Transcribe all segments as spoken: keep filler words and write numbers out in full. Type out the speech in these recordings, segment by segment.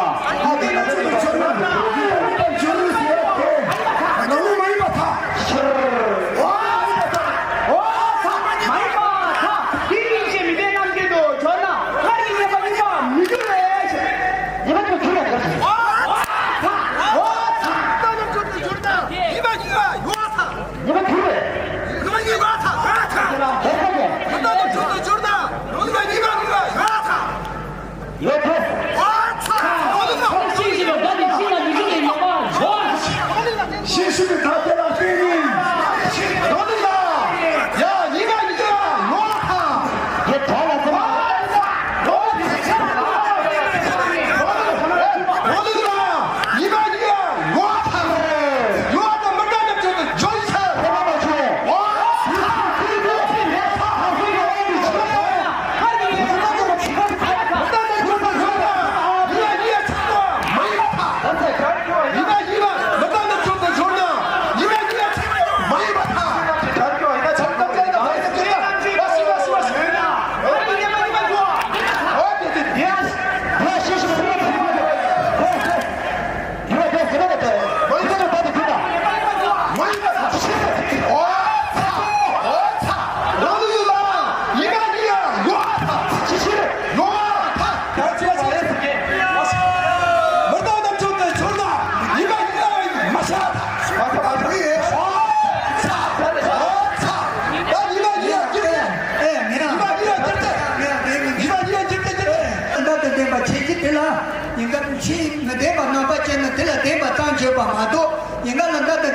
ཨ་དེ་ང་ཚོ་ནི་ཆོས་ལ་ཡོད་པའི་འབྱོར་རེད་ཟེར་ཏེ། ང་ལུགས་མ་ཡིན་པ་ཐ། ཨོ་ཨ་ཡིན་པ་ཐ། ཨོ་ཐ་མ་ཡིན་པ་ཐ། དེ་ཡིན་ཞེས་མི་ལྡན་རྣམས་ཀྱི་དུ་འབྱོར་ན་སྔར་གྱི་ཉེས་པ་གཉིས་པ་མི་འགྱུར་རེ་ཞེས། ཉེས་པ་གཉིས་པ་འགྱུར་རེ་ཞེས། ཨོ་ཨ་ཐ། ཨོ་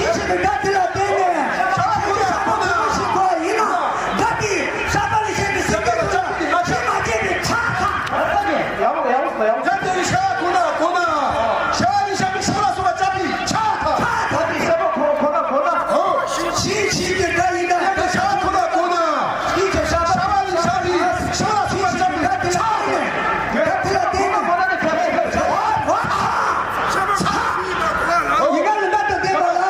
ཤེས་བཞིན་གྱི་སྒྲ་དེ་ལ་བརྟེན་ནས། ཤ་ཁོ་ན་ཁོ་ན་ཤེས་པ་ཡིན་ན། སྒྲ་དེ་ཤ་པ་ལ་ཤེས་པའི་སེམས་ཀྱི་ཚོགས་ལ་ཤེས་མ་བྱས་པའི་ཆ་ཁ། ཡ་མོ་ཡ་མོ་ཡ་མོ། ད་དེ་ཤ་ཁོ་ན་ཁོ་ན། ཤ་ནི་ཤ་མི་ཤ་ལ་སོགས་པ་བཅད་པའི་ཆ་ཁ། ཆ་ཁ་དེ་ཤ་པ་ཁོ་ཁོ་ན་ཁོ་ན། ཨོ། ཤེས་བཞིན་གྱི་སྒྲ་ཡིན་ན། ཡ་ད་ཤ་ཁོ་ན་ཁོ་ན། ཤེས་བྱ་ཤ་པ་ནི་ཤ་མི་ཤ་ལ་སོགས་པ་བཅད་པའི་ཆ་ཁ། ད་དེ་ལ་བརྟེན་ནས། ཡིན་ག་ལ་འདབ་ཏུ་ལྡན་པ་ལ།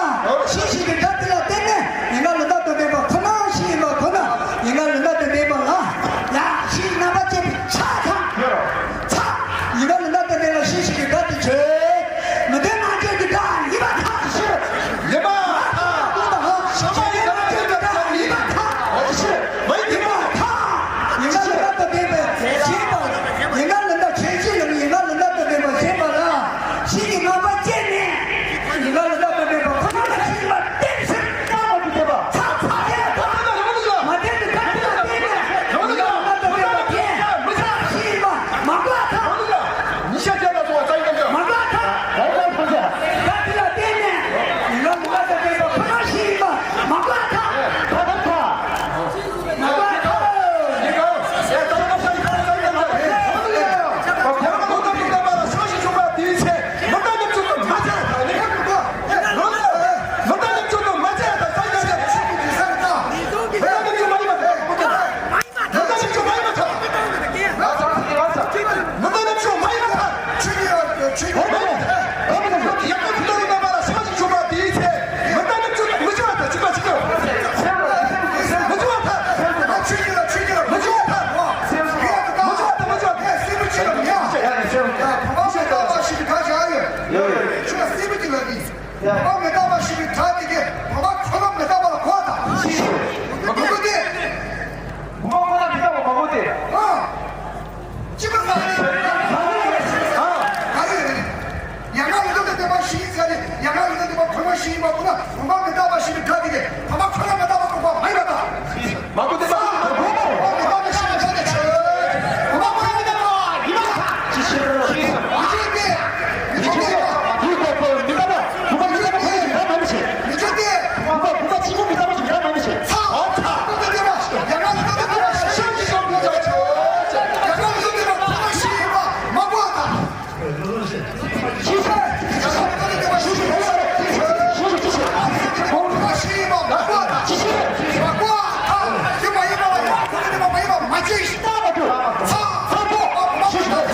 ཤེས་བཞིན་གྱི་སྒྲ་དེ་ལ་བརྟེན་ནས། ཡིན་ག་ལ་འདབ་ཏུ་ལྡན་པ་ཁོ་ན་ཤེས་ཡིན་པ་ཁོ་ན། ཡིན་ག་ལ་འདབ་ཏུ་ལྡན་པ་ལ། ཡ་ཤེས་རྣམ་པ་བཅད་པའི་ཆ་ཁ། ཚ། ཡིན་ག་ལ་འདབ་ཏུ་ལྡན་པ་ཤེས་བཞིན་གྱི་སྒྲ་དེ་བརྗོད། མི་ལྡན་རྣམ་བཅད་ཀྱི་སྒྲ་ཡིན་པར་ཐལ། ཡིན་པར་ཐལ། ཡིན་པར་ཐལ། ཤེས་རྣམ་བཅད་ཀྱི་སྒྲ་ཡིན་པར་ཐལ། ཡིན་པར་ཐལ། ཡིན་ག་ལ་འདབ་ཏུ་ལྡན་པ་ཞེས་པ། ཡིན་ག་ལ་འདབ་བྱས་ཤེས་ལ་ཡིན་ག་ལ་འདབ་ཏུ་ལྡན་པ་ཞེས་པ་ལ། ཤེས་ཀྱི་རྣམ་པ་བཅད་ནས། ཡིན་ག་ལ་འདབ་ཏུ་ལྡན་པ་ཁོ་ན་ལ་ཤེས་པ་གཏན་ཚིགས་ལྟ་བུ་དེ་བ། ཚ་ཚ་དེ་ལ་ཐོག་མ་ན་རང་ལུགས་ལ། མ་བརྟེན་པའི་སྒྲ་དེ་ལ་བརྟེན་ནས། ཡིན་ག་ལ་འདབ་ཏུ་ལྡན་པ་དེ་མི་ཚ་ཤེས་པ་མ་གོ་བ་ཐལ། རང་ལུགས་ལ། ཉི་ཤར་རྒྱ་ལ་སོགས་པ་རྩ་ཡི་རྣམ་གཞག་མ་གོ་བ་ཐལ། རང་ལུགས་ལ། སྒྲ་དེ་ལ་བརྟེན་ནས། ཡིན་ག་ལ་འདབ་ཏུ་ལྡན་པ་ཁོ་ན་ཤེས་པ་མ་གོ་བ་ཐལ། ཐ་ཐ་ཐ། མ་གོ་བ་ཐལ། ཡོད། ཡོད། ཁྱོད་སྲིད་པ་ཅིག་ལ་ནི། ཡ། ཁྱོད་སྲིད་པ་ཅིག་ལ་ནི། བུམ་པ་ཁོ་ན་མི་རྟག་པ་གོ་དང་། ཤེས། བུམ་པ་ཁོ་ན་མི་རྟག་པ་གོ་དེ། ཨ། ཅི་མ་ཟ་ནི། ཨ། ག་རེ་རེད། ཡང་ན་ལུང་དང་ལྡན་པ་ཞིག་ཟེར་ནས་ཡང་ན་ལུང་དང་ལྡན་པ་ཁོ་ན་ཞིག་ཡིན་པ་ཁོ་ན་བུམ་པ་མི་རྟག་པ་ཞིག་ནི་ག་དེ་གས་བུམ་པ་ཁོ་ན་མི་རྟག་པ་གོ་བ་མ་ཡིན་པ་དང་། མ་གོ་དེ་མ་གོ་དེ།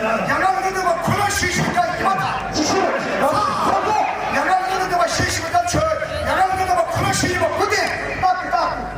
ཡ་རབས་སྙིང་ཐག་པ་ཁོ་ན་ཤེས་ཤིག་ཀྱང་ཡིན་པ་དང་། ཅི་ཞིག་ཡ་རབས་སྙིང་ཐག་པ་ཤེས་ཤིག་ཀྱང་ཆོས། ཡ་རབས་སྙིང་ཐག་པ་ཁོ་ན་ཤེས་ཡིན་པ་ཁོ་དེ་ཏག་ཏག་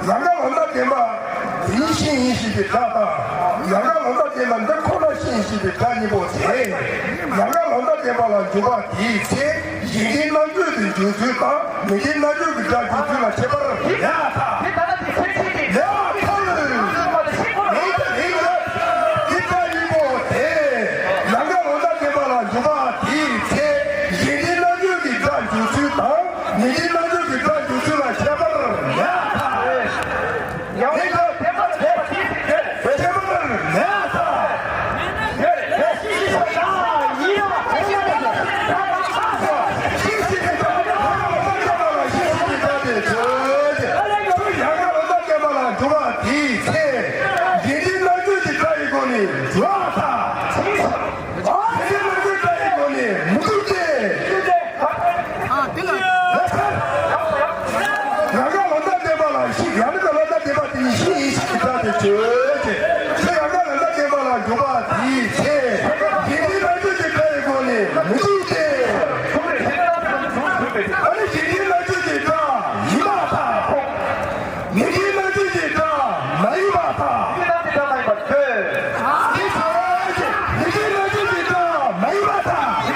ཡང་ན་ལམ་ཟླ་བདེན་པ་ཡིན་ཞིང་ཡིན་ཞེས་པའི་སྒྲ་དང་། ཡང་ན་ལམ་ཟླ་བདེན་པ་འདི་ཁོ་ན་ཤེས་ཞེས་པའི་སྒྲ་གཉིས་པོ་དེ། ཡང་ན་ལམ་ཟླ་བདེན་པ་ལ་འཇུག་པ་དེའི་ཚེ་གཞན་དོན་རྣམ་གཅོད་དུ་འཇུག་ཚུལ་དང་ མི་དགེ་རྣམ་སྦྱོང་གི་སྒྲ་འཇུག་ཚུལ་ལ་ཁྱད་པར་ཡང་དག་ཡང་དག་ལ། རེད་དེ་རེད། འདི་སྒྲ་གཉིས་པོ་དེ་ཡང་དག་ལོ་ཟླ་བསྟན་པ་ལ་འཇུག་པ་དེའི་ཚེ། གཞན་སྡེ་རྣམ་སྦྱོང་གི་སྒྲ་འཇུག་ཚུལ་དང་མི་དགེ་རྣམ་སྦྱོང་གི་སྒྲ་འཇུག་ཚུལ་ལ་ཁྱད་པར་ཡང་དག་ཡང་དག་ལྟེ་བར་ལྟེ་བར་ལྟེ་བར་ལྟེ་བར་ལ་ཡང་དག་ཨ། དེ་ལ། རང་ག་ལོ་ཟླ་བསྟན་པ་ལ་ཤི། ཡང་ན་ལོ་ཟླ་བསྟན་པ་དེ་ནི་ཤི་ཡིན་ཤི་གི་སྒྲ་དེ་བྱོས་ཏེ། ཁྱོད་ཡང་ན་ལོ་ཟླ་བསྟན་པ་ལ་འཇུག་པ་དེའི་ཚེ། དགེ་འདུན་ལ་འཇུག་ཅིག་སྒྲ་ཡི་སྒོ་ནས་མི་འཇུག་སྟེ། ཨ་ནི་དགེ་འདུན་ལ་འཇུག་ཅིག་སྒྲ་ཡིན་པར་ཐལ། མི་དགེ་ལ་འཇུག་ཅིག་སྒྲ་མ་ཡིན་པར་ཐལ། དེ་བྱོས་ཏེ། དགེ་འདུན་ལ་འཇུག་ཅིག་སྒྲ་མ་ཡིན་པར་ཐལ།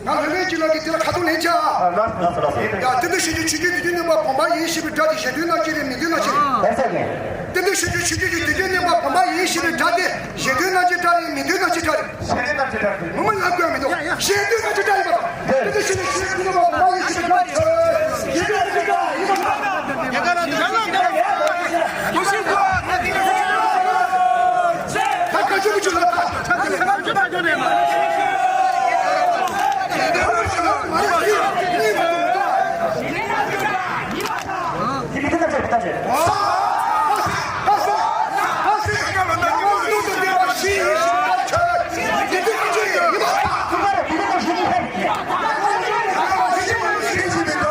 ང་ལོས་ལེན་གྱི་ལོག་གི་དེ་ལ་ཁ་ཐུག་ལེན་བྱ། ཡ། དེ་འདྲ་ཞུ་རྒྱུ་ཆོས་ཀྱི་དུས་རྒྱུན་གནས་པ་བུམ་པ་ཡིན་ཞེས་པའི་སྒྲ་དེ་གཞན་དོན་ནང་གཅིག་རེད། མི་དོན་ནང་གཅིག་རེད། དེ་འདྲ་ཞུ་རྒྱུ་ཆོས་ཀྱི་དུས་རྒྱུན་གནས་པ་བུམ་པ་ཡིན་ཞེས་པའི་སྒྲ་དེ་གཞན་དོན་ནང་གཅིག་སྒྲ་རེད། མི་དོན་ནང་གཅིག་སྒྲ་རེད། ངོ་མ་ཡང་དགོས་མི་འདུག་གཞན་དོན་ནང་གཅིག་སྒྲ་ཡིན་པ་དང་། དེ་འདྲ་ཞུ་རྒྱུ་ཆོས་ཀྱི་དུས་རྒྱུན་གནས་པ་བུམ་པ་ཡིན་ཞེས་པའི་སྒྲ་དེ་གཞན་དོན་ནང་གཅིག་སྒྲ་ཡིན་པ་དང་།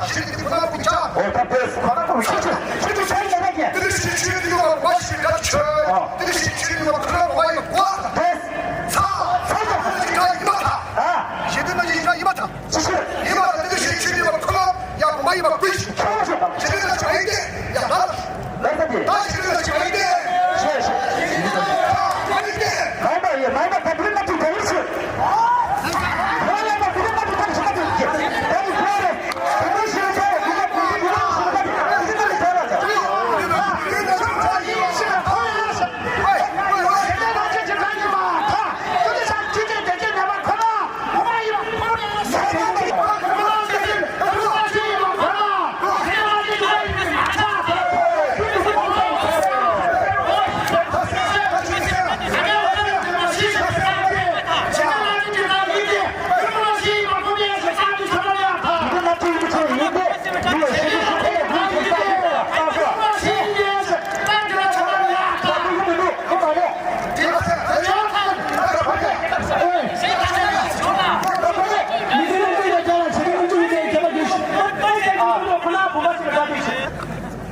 ད་ཞིག་དེ་ཁོ་ན་བུ་ཆ། ཨོ་ད་པེ་སི་ཁོ་ན་བུ་ཆ་ཆ་ཆ་ཆ་ཆ་ཆ་ཆ། དེ་ཞིག་ཆུ་ཡོད་ཡོད་མ་ཞིག་ག་ཆོད། དེ་ཞིག་ཆུ་ཡོད་ཡོད་ཁོ་ན་བུ་ཡོད་གོ། པེ་སི་ཚ་ཚ་ཆ་ཆ་ཡིན་པ་ཐ། ཞེ་དེ་ན་ཡིན་ན་ཡིན་པ་ཐ། ཅི་ཞིག་ཡིན་པ་ཐ། དེ་ཞིག་ཆུ་ཡོད་ཡོད་ཁོ་ན་ཡག་པོ་མ་ཡིན་པ་ཀུན་ཞིག་ཆ་ཆ་ཞེ་དེ་ན་ཆ་ཡིན་ཏེ་ཡག་ད། ལ་ས་དེ། ད་ཞིག་ལ་ཞིག་ལ་ཡིན་ཏེ། ཞེས་ཞེས། མ་ཡིན་ཏེ། མ་ཡིན་པ་མ་ཡིན་པ་ད་བུ་མ་ཐུག་ད་ཡིན་ཞུ། མ་ཡིན་པ་བུ་མ་ཐུག་ད་ཞིག་ད་ཐུག་གི། ད་ཡིན་ཁོ་རེ། བུ་མ་ཞིག་ལ་ཐུག་བུ་མ་བུ་མ་ཞིག་ལ་ཐུག་ད་ཞིག་ད་ཐུག་གི།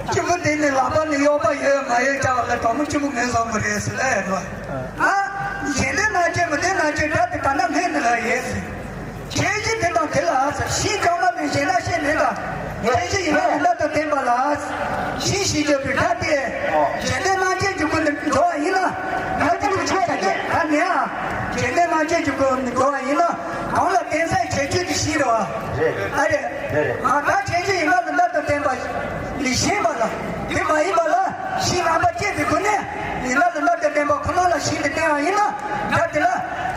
སྐྱེས་བུ་དེ་ནི་ལག་པ་ནི་གཡོག་པ་ཡོད་མ་ཡོད་ཀྱང་ལ་གྲོགས་མོ་གཅིག་པུ་ངན་བཟང་པོ་རེད་ཟེར་ལ་ཡོད་པ། ཨ། གཞན་དོན་སྣང་བྱེད་མི་ལྡན་སྣང་བྱེད་དགྲ་དེ་ག་ན་སྨད་ནི་ལ་ཡོད་ཟེར། ཁྱེད་ཀྱིས་དེ་དང་དེ་ལ་ཟེར་ཤིང་གང་མ་མེད་གཞན་ལ་བཤད་མེད་ད། ཁྱེད་ཀྱིས་ཡིན་ན་མི་ལ་དང་ལྡན་པ་ལ་ཤིང་ཞིག་བརྗོད་པའི་སྒྲ་དེ། གཞན་དོན་སྣང་བྱེད་ཀྱི་སྒོ་ནས་འགྲོ་བ་ཡིན་ན། ང་ཚོ་གི་ཆོས་ཀྱི་ད་ནི་ཨ། གཞན་དོན་སྣང་བྱེད་ཀྱི་སྒོ་ནས་འགྲོ་བ་ཡིན་ན། གང་ལ་བརྟེན་སའི་བྱེད་སྤྱོད་ཀྱི་ཤིང་རེད་བ། རེད། ཨ་རེད། རེད་རེད། ང་ད་ཁྱེད་ཀྱིས་ཡིན་ན་མི་ལ་དང་ལྡན་པ་ལས་གཞན་པ་ལ། དེ་མ་ཡིན་པ་ལ་ཤིང་རྣམ་པར་བཅད་པའི་སྒོ་ནས་ཡིན་ན་ལ་ལ་དང་ལྡན་པ་ཁོ་ན་ལ་ཤིང་དེ་བསྟན་བ་ཡིན་ན། ད་དེ་ལ་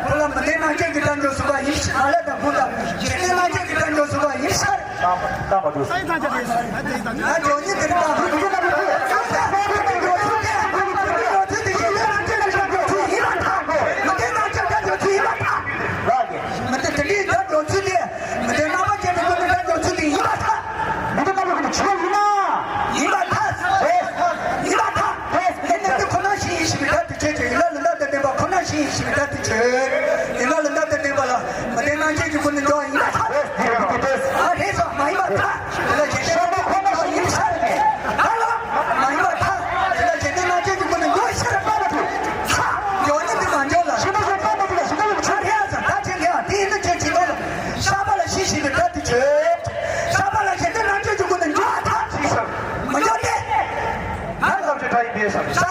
ཁོ་ལ་མི་ལྡན་སྣང་བྱེད་ཀྱི་སྒྲ་འཇོག་ཟུག་པ་ཡིན་ཞིང་། ང་ལ་དང་ཁོང་དང་གཞན་ལྡན་སྣང་བྱེད་ཀྱི་སྒྲ་འཇོག་ཟུག་པ་ཡིན་ས་རེད། ང་འཇོག་ཉིད་དེ་རིགས་དང་ལུགས་ཀྱི་ལམ་ལུགས་ཡོད་ཚུལ་དེ་ཡིན་ལ་ཐག་གོ། མི་ལྡན་སྣང་བྱེད་སྒྲ་འཇོག་ཚུལ་ཡིན་ལ་ཐག། ལགས་ཀྱི། མི་ལྡན་སྣང་བྱེད་སྒྲ་འཇོག་ཚུལ་ཡིན་ལ་ཐག། མི་ལྡན་དེ་འདྲའི་སྒྲ་འཇོག་ཚུལ་དེ། མི་ལྡན་རྣམ་པར་བཅད་པའི་སྒོ་ནས་སྒྲ་འཇོག་ཚུལ་དེ་ཡིན་པར་ཐལ། མི་ལྡན་རྣམ་པར་བཅད་པའི་ཆོས་ཡིན་ན། ཡིན་པར་ཐལ། ཡིན་པར་ཐལ། དེ་ནི་དེ་ཁོ་ན་ཤིང་ཡིན་ཞེས་པའི་སྒྲ་དེ་ཆོས་ཅན། ཡིན་ལ་ལ་ལ་དང་ལྡན་པ་ཁོ་ན་ཤིང་ཡིན་ཞེས་པའི་སྒྲ་དེ་ཆོས། ཡིན་ལ་ལ་ལ་དང་ལྡན་པ་ལ་མི་ལྡན་སྣང་བྱེད་ཀྱི་སྒོ་ནས་འགྲོ་བ་ཡིན་པར་ཐལ། ཨ་རེད་སོ། མ་ཡིན་པར་ཐལ། དེ་ལ་གཞན་དོན་ཁོ་ན་ཤིང་ཡིན་ས་རེད། ཨ་ལ། མ་ཡིན་པར་ཐལ། དེ་ལ་གཞན་དོན་སྣང་བྱེད་ཀྱི་སྒོ་ནས་འགྲོ་ཤེས་པ་མ་ཐུབ། ཐལ། འགྱོ་ནི་འདི་མ་འགྱོ་ལ། ཤེས་པ་ཤེས་པ་མ་ཐུབ་ལ་ཤེས་པ་མ་ཐུབ། ཨ་རེད་ཨ་ཙང་ད་ཆེན་གྱི་ཨ་དེ་ཡིན་ན་ཆོས་ཅི་ཐོག་ལ། ཤ་པ་ལ་ཤིང་ཞེས་པའི་སྒྲ་དེ་ཆོས། ཤ་པ་ལ་གཞན་དོན་སྣང་བྱེད་ཀྱི་སྒོ་ནས་འགྱོ་ཐལ། ཤེས་སོ། མ་འགྱོ་སྟེ། ང་ལ་ལབ་ཀྱི་སྒྲ་ཡིན་པས་སམ། ཤ་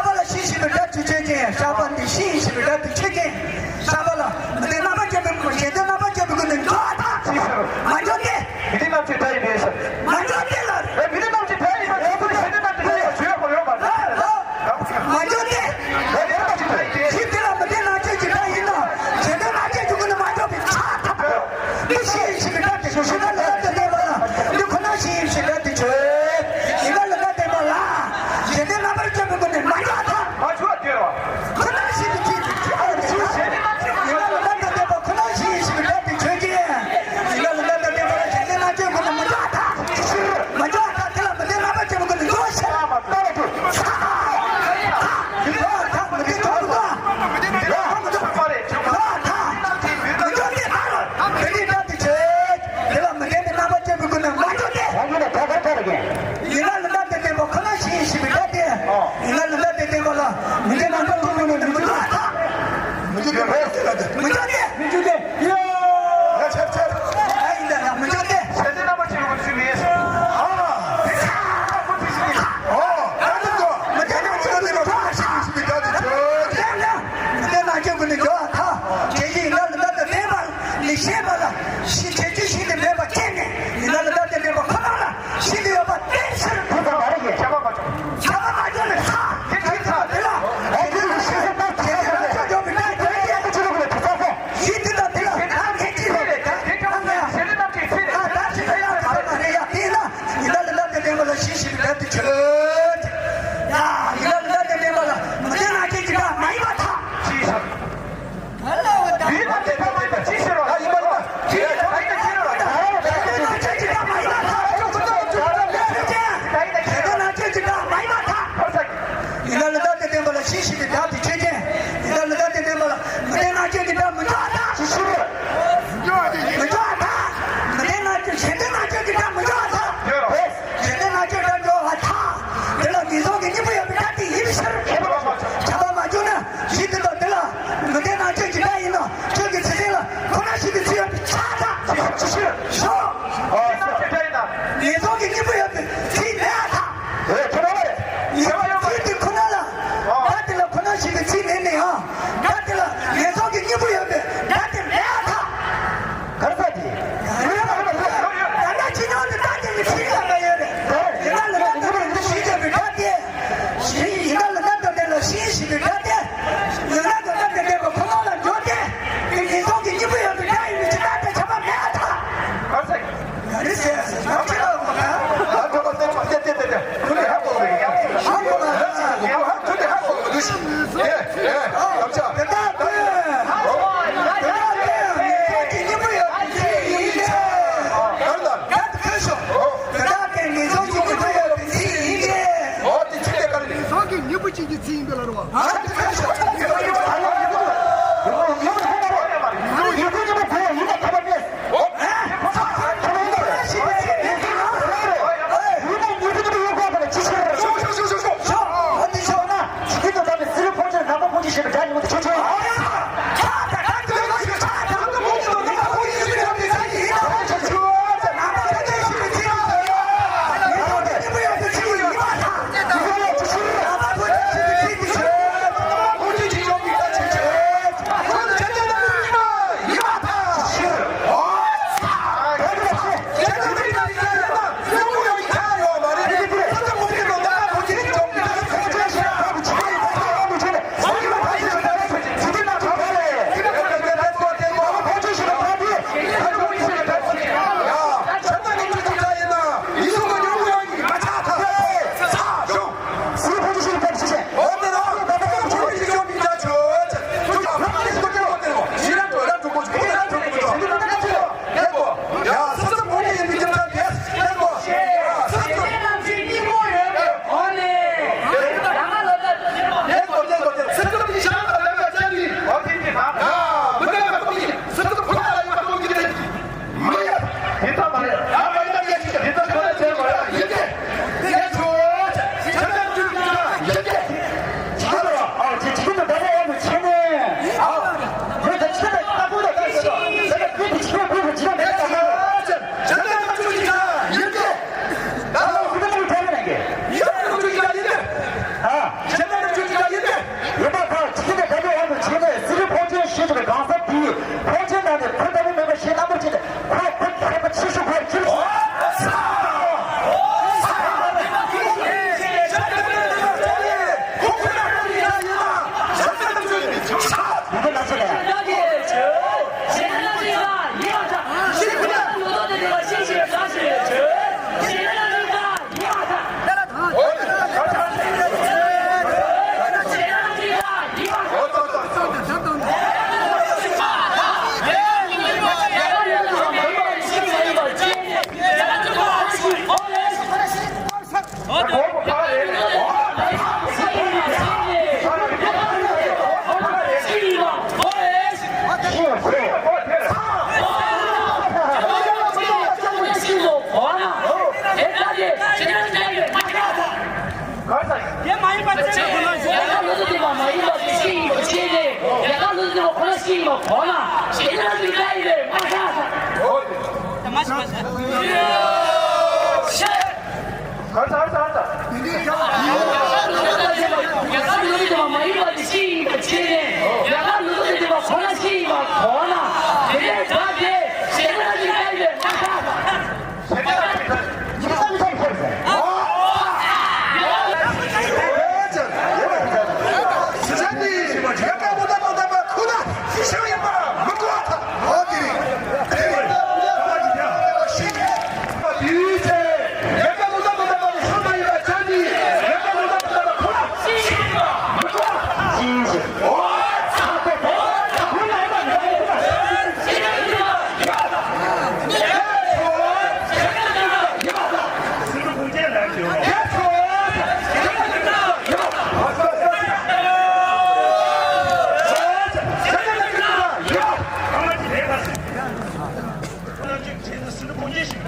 ཞེ་དྲག་གི་ལྟ་ཡི་རེད་མ་ཤག་ཟེར། ད་མ་ཤག་མ་ཤག་ཧར་ཐག་ཧར་ཐག་ཧར་ཐག་ཡ་ག་ལུགས་དེ་མ་ཡིན་པ་དེ་ཤི་ཡིན་པ་ཤེས་ནས་ཡ་ག་ལུགས་དེ་མ་གོ་ན་ཤི་ཡིན་པ་གོ་ན་དེ་ནས་ད་དེ་ཞེ་དྲག་གི་ལྟ་ཡི་རེད་མ་ཤག་ཟེར།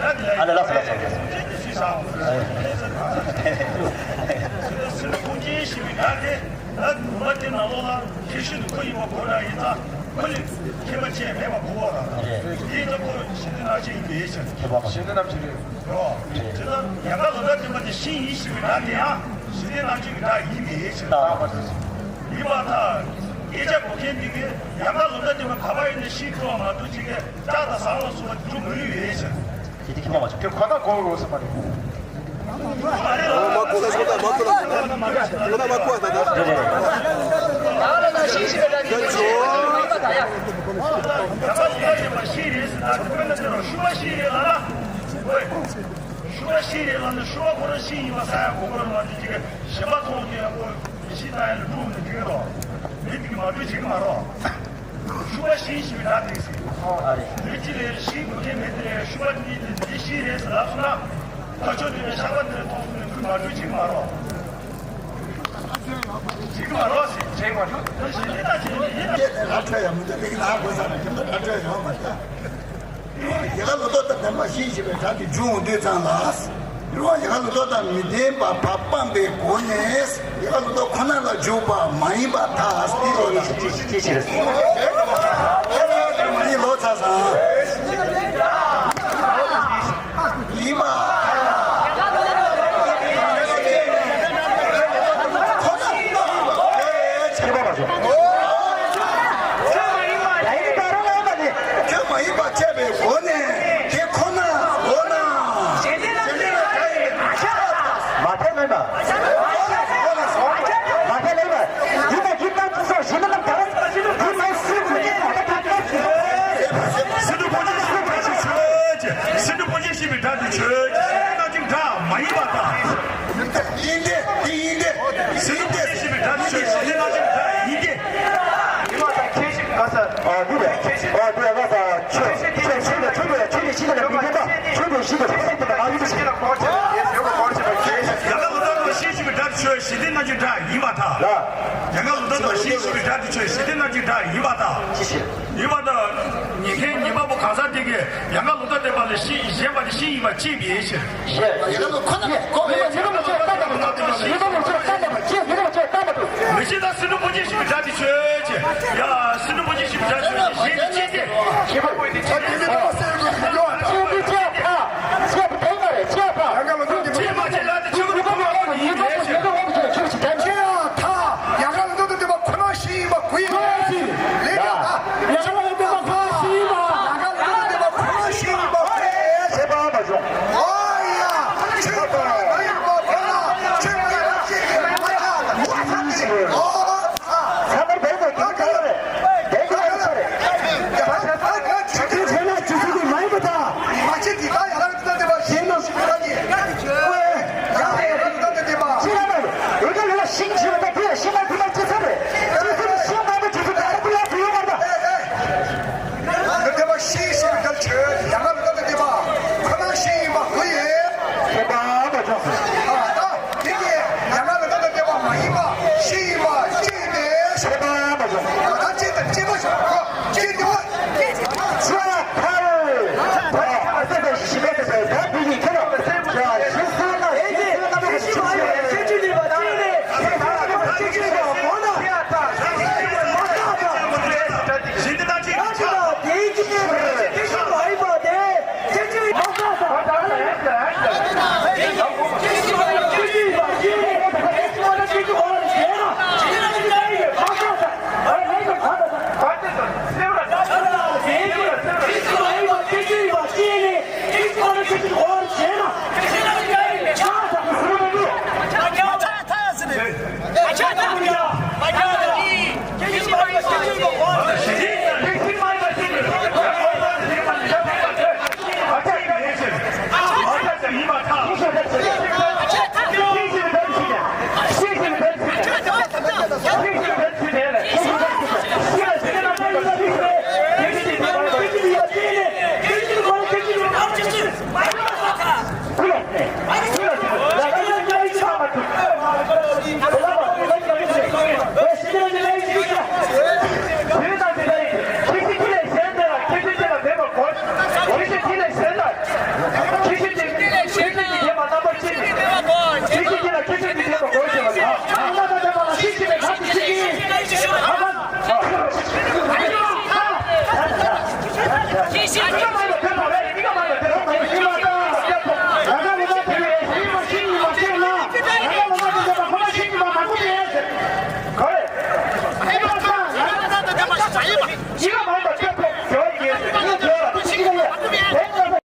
ཨ་ལ་ལགས་སོ་ལགས་སོ། ད་ནུས་པ་དེ་ནང་ལོགས་ལ་ཁྱད་གཞི་དུ་ཁོ་ཡིན་པ་གོ་ར་ཡིན་ཙང་ཁོ་ལས་ཁྱད་པར་ཅན་མེད་པ་གོ་བ་ར། རེད། ཡིན་ན་ཁོ་ཞི་བདེ་རྣམ་བཤད་ཡིན་པའི་ཕྱིར། ཁྱད་པར་མ། ཞི་བདེ་རྣམ་བཤད་རེད། རེད། དེ་ལ་ཡལ་ག་ལོ་འདབ་ལྡན་པ་དེ་ཤིང་ཡིན་ཞེས་པའི་སྒྲ་དེ་ཡང་ཞི་བདེ་རྣམ་བཤད་ཀྱི་སྒྲ་ཡིན་པའི་ཕྱིར། ལྟ་བ་དེ། ཡིན་པར་ཐལ། དབྱེ་བྱ་འགོད་མཁན་འདི་གིས་ཡལ་ག་ལོ་འདབ་ལྡན་པ་ག་པར་ཡོད་ནས་ཤིང་འཁྲུ་བ་མ་གཏོགས་ཅིག་གིས་ལྕགས་དང་ཟངས་ལ་སོགས་པ་འགྲོ་མི་ནུས་པའི་ཕྱིར། དེ་དེ་ཁྱད་པར་མ་བྱུང་། དེ་ཁོ་ཐག་གོ་དགོས་ས་མ་རེད། ཤུ་བ་ཤི་རེད་ལབ་ན་ཤུ་བ་ཁོ་རང་ཤི་ཡིན་པ་ས་ཡ་གོ་གོ་ར་མ་དེ་ཅིག་གི་ཞེན་པ་ཐོག་ནས་ཨོ་ཤི་ད་ཡ་ལ་འགྲོ་ནས་འགྲིག་རོགས། མི་དེ་གི་མ་འགྲོ་བྱེད་ཀྱི་མ་རོགས། ཤུ་བ་ཤི་ཞེས་པའི་སྒྲ་དེ་ཟེར། ཨ་རེད། ལུས་ཅི་ལས་ཤི་དགོས་མཁན་མེད་དེ་ཤུ་བ་འདི་དེ་འདི་ཤི་རེད་ཟེར་ལབ་སོང་ན། ཐག་ཆོད་དེ་བས་ཤ་བ་འདིར་ཐོག་སོང་ནས་ཁུལ་མ་འགྲོ་བྱེད་ཀྱི་མ་རོགས། བྱེད་ཀྱི་མ་རོགས་ཟེར། བྱེད་མ་ཐུབ། ད་ཞི་བདེ་ད་བྱེད་ཀྱི་ཡིན་ད། སྐད་དེ་ར་འཕྲོད་ཡ་མི་འདུག་ལིག་ལ་གོ་ས་ན་ཁྱིམ་ད་ར་འཕྲོད་ཡོང་མ་ད། ཡལ་ག་ལོ་ཏོག་དང་ལྡན་པ་ཤིང་ཞེས་པའི་སྒྲ་དེ་འབྱུང་འོང་དུས་ཙམ་ལ། རེད་བ། ཡལ་ག་ལོ་ཏོག་དང་མི་ལྡན་པ་བ་སྤངས་པའི་སྒོ་ནས་ཡལ་ག་ལོ་ཏོག་ཁོ་ན་ལ་འཇུག་པ་མ་ཡིན་པར་ཐལ། འདི་ལོ་ན། ཅི་ཅི་ཅི་ཅི་རེད། འདི་ལོ་ཚ་ས། ཡིན་པ། ཁྱེད་པ་མ་བྱུང་། ཁྱོད་མ་ཡིན་པ་བཅད་པའི་སྒོ་ནས་དེ་ཁོ་ན་འོ་ན། མ་ཐལ་མེད་པ། མ་ཐལ་མེད་པ། ཡིན་ན་ཡིན་ན་ཅི་སོགས་ཞི་ལི་ལམ་དར་ཡིན་མ་སྲིད་དགོས་ཀྱི་མ་ཐལ་ཐལ་ཟེར། སི་ཏུ་ཕོ་ཅི་སི་ཏུ་ཕོ་ཅི་ཆོས་ཅན། སི་ཏུ་ཕོ་ཅི་ཞེས་པའི་སྒྲ་དེ་ཆོས་ཅན། ཞི་བདེ་རྣམ་བཅད་སྒྲ་མ་ཡིན་པར་ཐལ། ཡིན་ཏེ། འདི་ཡིན་ཏེ། སི་ཏུ་ཕོ་ཅི་ཞེས་པའི་སྒྲ་དེ་ཆོས་ཞི་བདེ་རྣམ་བཅད་སྒྲ་ཡིན་ཏེ། ཡིན་པར་ཐལ། ཁྱད་གཞི་ག་ས། ཨ་འདི་རེད། ཨ་འདི་རེད་ག་ས། ཆོས་ཆོས་ཆོས་ཆོས་ལ་ཆོས་དེ་ཆོས་དེ་ཆོས་དེ་ལ་མི་ལྡན་པ། ཆོས་དེ་ཞི་བདེ་རྣམ་བཅད་སྒྲ་མ་ཡིན་པ་ཞིག་ཡལ་ག་ལོ་ཏོག་དང་ཤིང་ཞེས་པའི་སྒྲ་དེ་ཆོས་ཞི་བདེ་རྣམ་བཅད་སྒྲ་ཡིན་པར་ཐལ། ལ། ཡལ་ག་ལོ་ཏོག་དང་ཤིང་ཞེས་པའི་སྒྲ་དེ་ཆོས་ཞི་བདེ་རྣམ་བཅད་སྒྲ་ཡིན་པར་ཐལ། ཅི་ཞིག་ཡིན་པར་ཐལ། ཉན་མཁན་ཉན་པ་པོ་གང་ཟག་དེ་གིས་ཡལ་ག་ལོ་ཏོག་ལྡན་པ་ལ་ཤིང་གཞན་པ་དེ་ཤིང་ཡིན་པ་གཅིག་མེད་ཕྱིར། ཞེས། ཡལ་ག་ལོ་ཁོ་ན་གོ་བའི་ཕྱིར། ཡལ་ག་ལོ་ཆོས་ལྟ་འདོད་པ་ཅི་ཡལ་ག་ལོ་ཆོས་ལྟ་འདོད་པ་ཅི་ཡལ་ག་ལོ་ཆོས་ལྟ་འདོད་པ། མི་ཤེས་ན་སི་ཏུ་ཕོ་ཅི་ཞེས་པའི་སྒྲ་དེ་ཆོས་ཅན། ཡ་སི་ཏུ་ཕོ་ཅི་ཞེས་པའི་སྒྲ་ཆོས་ཅན། ཞེས་པ་ཅི་སྟེ། ཞེས་པ་ཅི་སྟེ། ཆོས་ཅན། ཆོས་ཅན། ཆོས་པ་དེ་མ་རེད། ཆོས་པ། ཡལ་ག་ལོ་ཏོག་ལྡན་པ་ཁོ་ན་ཤིང་ཡིན་པ་གོ་ཡི་མེད་ཕྱིར། ལེགས་ཡ། ཡལ་ག་ལོ་ཏོག་ལྡན་པ་ཁོ་ན་ཤིང་ཡིན་པ་གོ་ཡི་མེད་ཕྱིར། ལེགས་ཡ། ཡལ་ག་ལོ་ཏོག་ལྡན་པ་ཁོ་ན་ཤིང་ཡིན་པ་གོ་ཡི་མེད་ཕྱིར། ལེགས་ཡ། ཁྱོད་པ་མ་བྱུང་། ཨོ་ཡ། ཁྱོད་པ་མ་ཡིན་པ་ཁོ་ན་ཁྱོད་མ་ཡིན་པ་ཅིག་གིས་མ་ཆགས་ལ་མ་ཆགས་ཏེ། ཨོ་ཚ། ཚ་མར་བས་ཏེ་དེ་ག་རེད། དེ་ག་རེད། ཚ་རེད། ད་ཆ་ཚ་ག་ཆ་ཁྱོད་བྱས་ན། ཤེས་ཤེས།